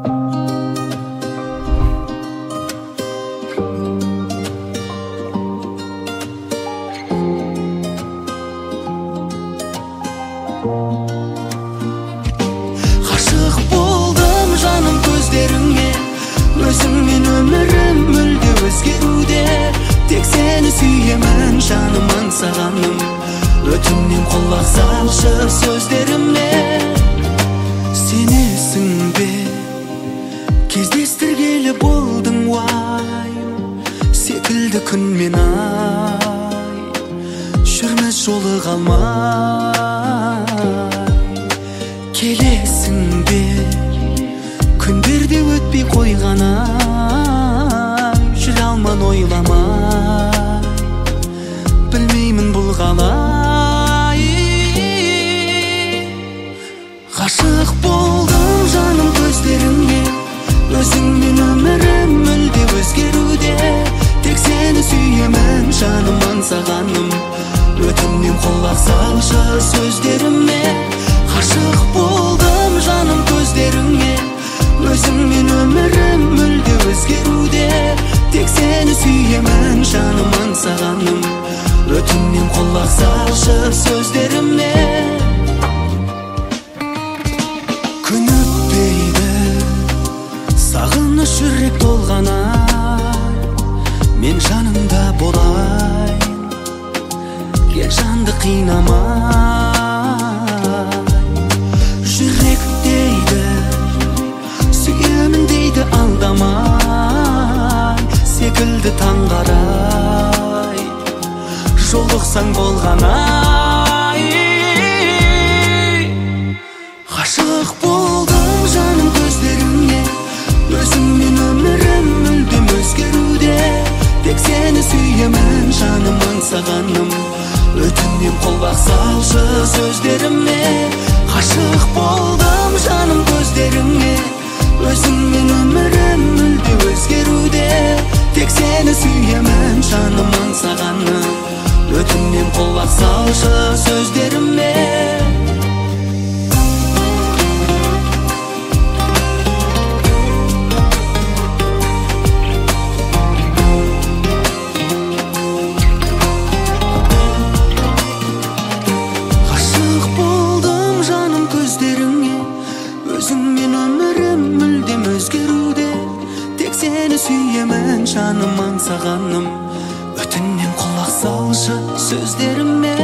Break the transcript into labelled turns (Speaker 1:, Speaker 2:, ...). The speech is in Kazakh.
Speaker 1: Ғашық болдым жаным көздеріңе, өзіңмен өмірім мүлде өзгеруде. Тек сені сүйемін жаным аңсағаным, өтінем құлақ салшы сөздеріме. Сенесің бе, кездестіргелі болдың уайым, секілді күн мен ай, жүрміз жолы қалмай. Келесің бе, күндерде өтпей қойған ай, жүре алман ойламай, білмеймін бұл қалай. Ғашық болдым жаным көздеріңе, өзіңмен өмірім мүлде өзгеруде. Тек сені сүйемін жаным аңсағаным, өтінем құлақ салшы сөздеріме. Ғашық болдым жаным көздеріңе, өзіңмен өмірім мүлде өзгеруде. Тек сені сүйемін жаным аңсағаным, өтінем құлақ салшы сөздеріме. Күн өтпейді, сағыныш жүрек толған ай, мен жаныңда болайын, кел жанды қинамай. Жүрек дейді, сүйемін дейді алдамай, секілді таңғарай, жолықсаң болған ай. Ғашық болдым жаным көздеріңе, өзіңмен өмірім мүлдем өзгеруде. Тек сені сүйемін жаным аңсағаным, өтінем құлақ салшы сөздеріме. Ғашық болдым жаным көздеріңе, өзіңмен өмірім мүлде өзгеруде. Тек сені сүйемін жаным аңсағаным, өтінем құлақ салшы сөздеріме. Ғашық болдым жаным көздеріңе, өзіңмен өмірім мүлдем өзгеруде. Тек сені сүйемін жаным аңсағаным, өтінем құлақ салшы сөздеріме.